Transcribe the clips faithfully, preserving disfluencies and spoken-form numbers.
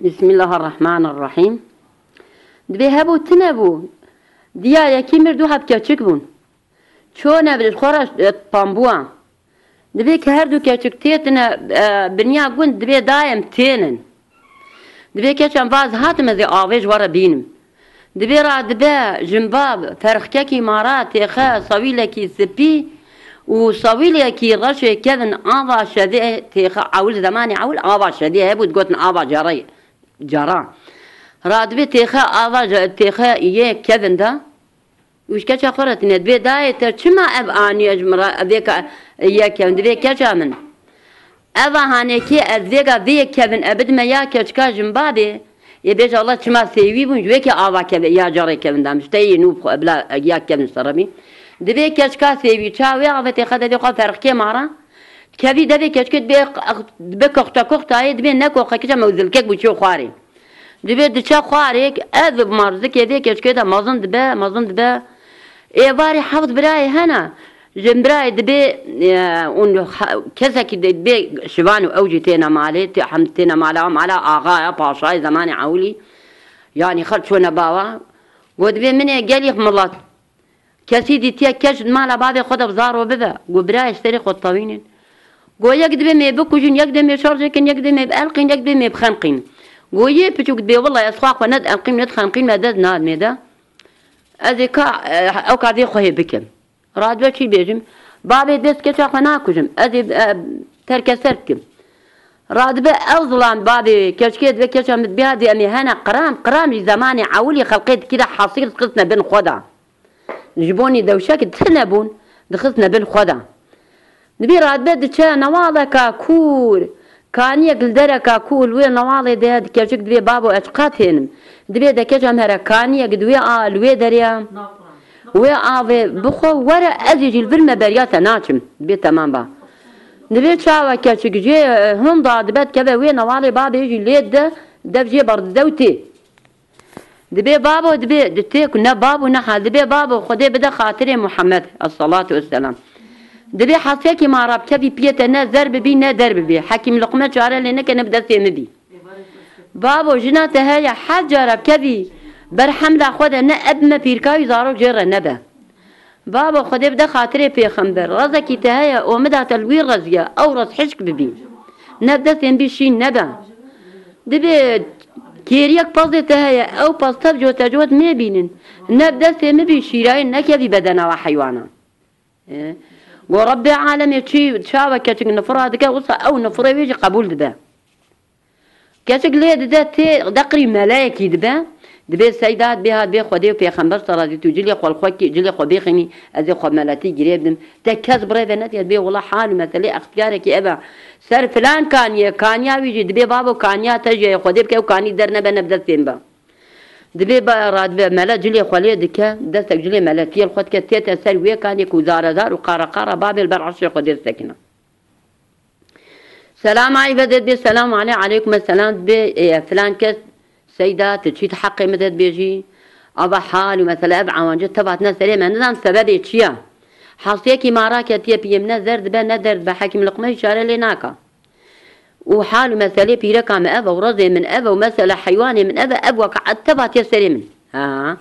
Bismillahirrahmanirrahîm. Dibê hebû tune bû. Diya yekî mir du heb keçik bûn. Çone bi xwe re, e, pambûa. Dibê ke her du keçik têtine, e, biniya gund, dibê dayem tênin. Dibê keçan vaz hatim ez ê avê ji we re bînim. Dibê radibe jimba ferxkekî mara têxe sawîlekî sipî û sawîlekî reşê kevin ava şedê têxe ewil zemanê ewil ava şedê hebû digotin ava carayê. Cara. Radibê têxe ava je-, têxe yê kevin de û ji keça xwe re tine. Dibê dayê te çima ev aniye ji min re, vê ka yek kevin? Dibê keça min. Eva hanekê ez vêga vê yek kevin e bidime ya keçika jin babê. Ê bêje Allah çima sêwî bûn, ji wê ke ava keve, ya carê kevin dam. Ji te yê nû xwe, bila ya kevin serebî. Dibê keçika sêwî, ça wê ave têxe devê xwe ferxkê mara. Kevî devê keçikê dibê, dibê koxta koxtayê, dibê ne koxe kiça me û zilkek bû çê xwarê. Dibê diçe xwarê, ev marzikê vê keçikê de mezin dibe, mezin dibe. Êvarê heft birayê hene. Ji birayê dibê, e, û ha-, kesekî dibê şivan û ew jî têne malê, tê, hem têne mala, mala axaya, paşayê zemanê ewilî. Yanî xelk çûne bawa. Got dibê min ê gelî milet. Kesî dîtiye keç di mala bavê xwe de bi zaro bibe. Got, birayê ji serê xwe ditewînin. Got, yek dibê me bikujin, yek dibê me şerjê kin, yek dibê me bielqîn, yek dibê me bixenqîn. Got, yê piçûk dibê, wela ez xwe xwe ne dielqîm, ne dixenqîm, me dest nade me de. Ez ê ka, e, ew ka vê xwe hê bikim. Radibe çi bêjim? Bavê dibê ez keça xwe nakujim. Ez ê, e, terkeser bikim. Radibe ew zilam bavê keçikê dibê keça min dibê hadî em ê hene qiram, qiram jî zemanê ewilî xelqê dikî de hesîr dixistine bin xwe de. Ji bonî dewşek tune bûn, dixistine bin xwe de. Dibê radibe diçe newaleka kûr, kaniyek li dereka kûr li wê newalê de di keçik dibê babo ez çiqas hênim. Dibê de keça min here kaniyek di wê a, li wê derê ya. Wê avê bixwe were ez ê jî li vir me beriya te naçim. Dibê temam ba. Dibê çawa keçik jê, e, hinda dibe dikeve wê newalê babê jî lê dide dev jê berdide û tê. Dibê babo, dibê, di tê ku ne bab û ne hal, dibê babo, Xwedê bide xatirê Muhammed, esselatu vesselam. Dibê hesiyekî ma rabkevî piyê te ne zer bibî, ne der bibî. Hekîm Luqme çare lê neke, ne bi destê min bî. Babo, jina te heye, heft cara bikevî ber hemla xwe de, ne eb me pîrka wî zarok jê re nebe. Babo, Xwedê bide xatirê pêxember. Rezekî te heye, omida te li wî reziye, ew rez hişk bibî. Ne bi destên bî şîn nebe. Dibê kêriyek pezê te heye, ew pez tev cot te cot mêbînin. Ne bi destê min bî şîrayên nekevî bedena we heywana. E? Go Rebbê alemê çi çawe keçik nifira dike, wisa ew nifirê wê jî qebûl dibe. Keçik lê dide tê deqrî meleyekî dibe. Dibê seyda dibê hat bê Xwedê û pêxember te razî tu cilê xwe li xwe kî, cilê xwe bêxînî, ez ê xwe meletî girê bidim. Te kes bi rê ve nediye, dibê wela hal û meselê extiyarekî ev e. Ser filan kaniyê, kaniya wî jî dibê babo kaniya te jî heye, Xwedê bike ew kanî dernebe ne bi destên be. Dibê ba radibe mele cilê xwe lê dike, destek cilê meletiyê li xwe dike, tête ser wê kaniyê ku zare zar û qara qara babê li ber erşê Xwedê disekine. Selam ay ve dibê, selam ale, aleykum selam dibê, e, filan kes, seyda, tu çî di heqê min de dibêjî? Ava hal û mesele ev ewancê tev hatine serê me, nizam sebebê çi ya? Hestiyekî ma raketiye piyê min ne zer dibe, ne der dibe, Hekîm Luqme îşare lê naka. Û hal û meselê pîreka min ev e û rezê min ev e û mesele heywanê min ev e, ev wekaet tev hatiye serê min. Ha.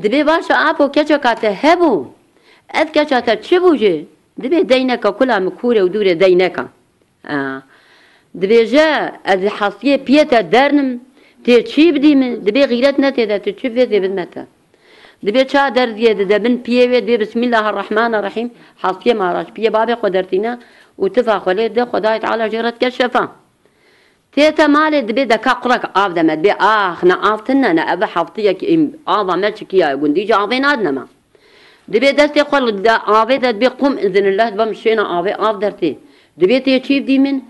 Dibê baş e apo, keçeka te hebû. Ev keça te çi bû jê? Dibê deyneka kula min kûr e û dûr e, deyneka. Ha. Dibêje, ez hestiyê piyê te dernim, tê çî bidî min? Dibê xîret ne tê de, tu çi vê zê bidme te? Dibê ça derziyê dide bin piyê wê, dibê Bismillahirrahmanirrahîm, hestiyê ma raş piyê babê xwe dertîne û tifa xwe lê dide, Xwedayê Teala jê re dike şefa. Tête malê dibê deka qurek av de me, dibê ax, ne av tune ne, ev heftiyek ava me çikiya gundî jî avê nadine me. Dibê destê xwe li de avê de dibê qum izinillah dibe min şêna avê av dertê. Dibê tê çî bidî min,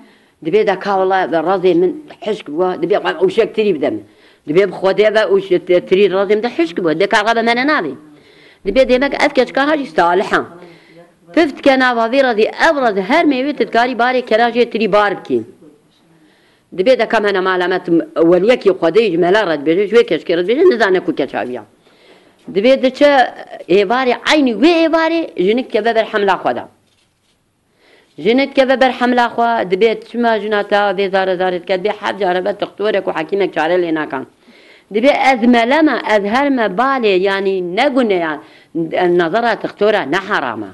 dibê deka wela ve razê min hişk bû, dibê ew uşek tirî bide min. Dibê bi Xwedê ve ûş-, tirî razê min de hişk bû, dê karga be me ne navê. Dibê demek ev keçika ha jî salih a. Pif dike nava vê razî, ev razî her mêvê tu dikarî barê kera jê tirî bar bikî. Dibê de kam hene mala me tu weliyekî Xwedê ji mela re dibêje, ji wê keçikê re dibêje, nizane ku keça wî ya. Dibê diçe êvarê, eynî wê êvarê jinik keve ber hemla xwe de. Jinik dikeve ber hemla xwe, dibê çima jina te vê zare zarê dike, dibê heft care be tixtorek û hekîmek çare lê nakan. Dibê ez mele me, ez her me balê, yanî ne gune ya, nazara tixtora ne heram e.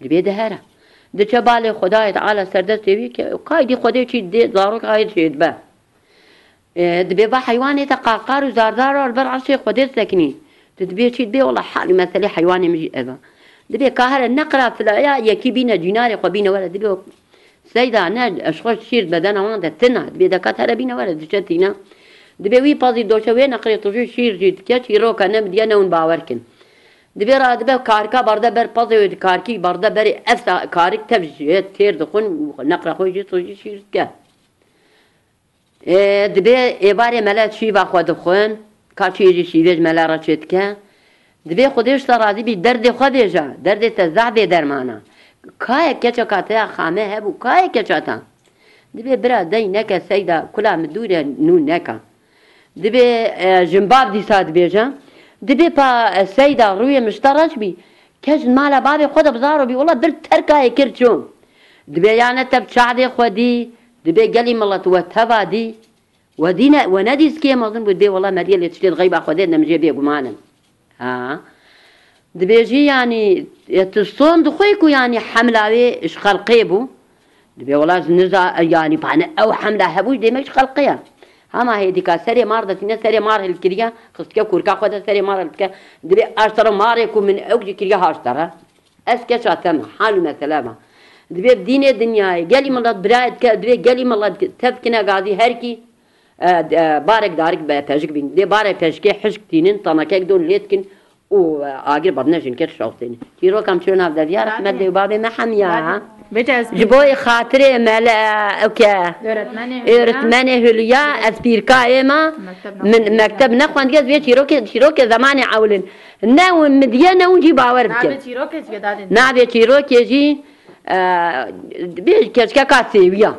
Dibê dihere. Diçe balê Xwedayê Teala serdestê wî ke kaydî Xwedê çî dê zarok ayê çê dibe. E, dibê va heywanê te qaqar û zardar a li ber erşê Xwedê sekinî. Tu dibê çî dibê wela hal û meselê heywanê min jî ev e. Dibê ka here neqra filaya yekî bîne cînarê xwe bîne were dibê seyda ne ez xwe şîr bedena wan de tina. Dibê dekat here bîne were diçe tîne. Dibê wî pazî doşe wê neqrê tu jî şîr jî dike çîroka ne min diye ne hûn bawer kin. Dibê ra dibe karika barde ber pazê wê di karkî barde berê efsa karik tev jê têr dixwin û neqra xwe jî tu jî şîr dike. Ê, dibê êvarê mele şîva xwe dixwin, ka çiyê jî şîvê ji mele re çêdike. Dibê Xwedê ji te razî bî, derdê xwe bêje, derdê te zehf bê derman e. Kayek keçeka te ya xame hebû, kayek keça te. Dibê bira dey neke seyda, kula min dûr e nû neka. Dibê, e, jinbav dîsa dibêje. Dibê pa, e, seyda rûyê min ji te reş bî. Kes ji mala bavê xwe de bizaro bî, wela bir terkayê kir çû. Dibê ya ne te bi çavê xwe dî, dibê gelî milet we teva dî. We dî ne, we nedî zikê mezin bû, dibê wela meriyê lê tiştê di xeyba Xwedê de min jê bêguman in. Ha. Dibêjî yanî, e, tu son dixwê ku yanî hemla wê ji xelqê bû. Dibê wela ji niza, e, yanî pane ew hemla hebû, demek ji xelqê ye. Hema hêdîka serê mar de tîne, serê mar hilkiriye, xistike kûrka xwe de serê mar hilkiriye. Dibê aştera marê ku min ew jî kiriye haştera. Ez keça te me, hal û mesele me. Dibê bi dînê dinyayê, gelî milet birayê dike, dibê gelî milet tev kine gazî her kî, e, e, barek darik be pejik bîn. Dê barek pejikê hişk tînin, tanakek don lê dikin û, e, agir badine jinkek şawtêne. Çîroka min çû nav deviya rehmet dê û babê me hemiya. Bêje ez Ji bo xatirê mele, ewke, Öğretmenê Hülya. Öğretmenê Hülya, ez pîrkayê me, Mekteb min nexwendiye. Mekteb nexwendiye, ez vê çîrokê, çîrokê zemanê ewlin. Ne hûn min diye, ne hûn jî bawer bikin. Navê çîrokê jî dadin. Navê çîrokê jî, e, bê keçkeka sêwiya.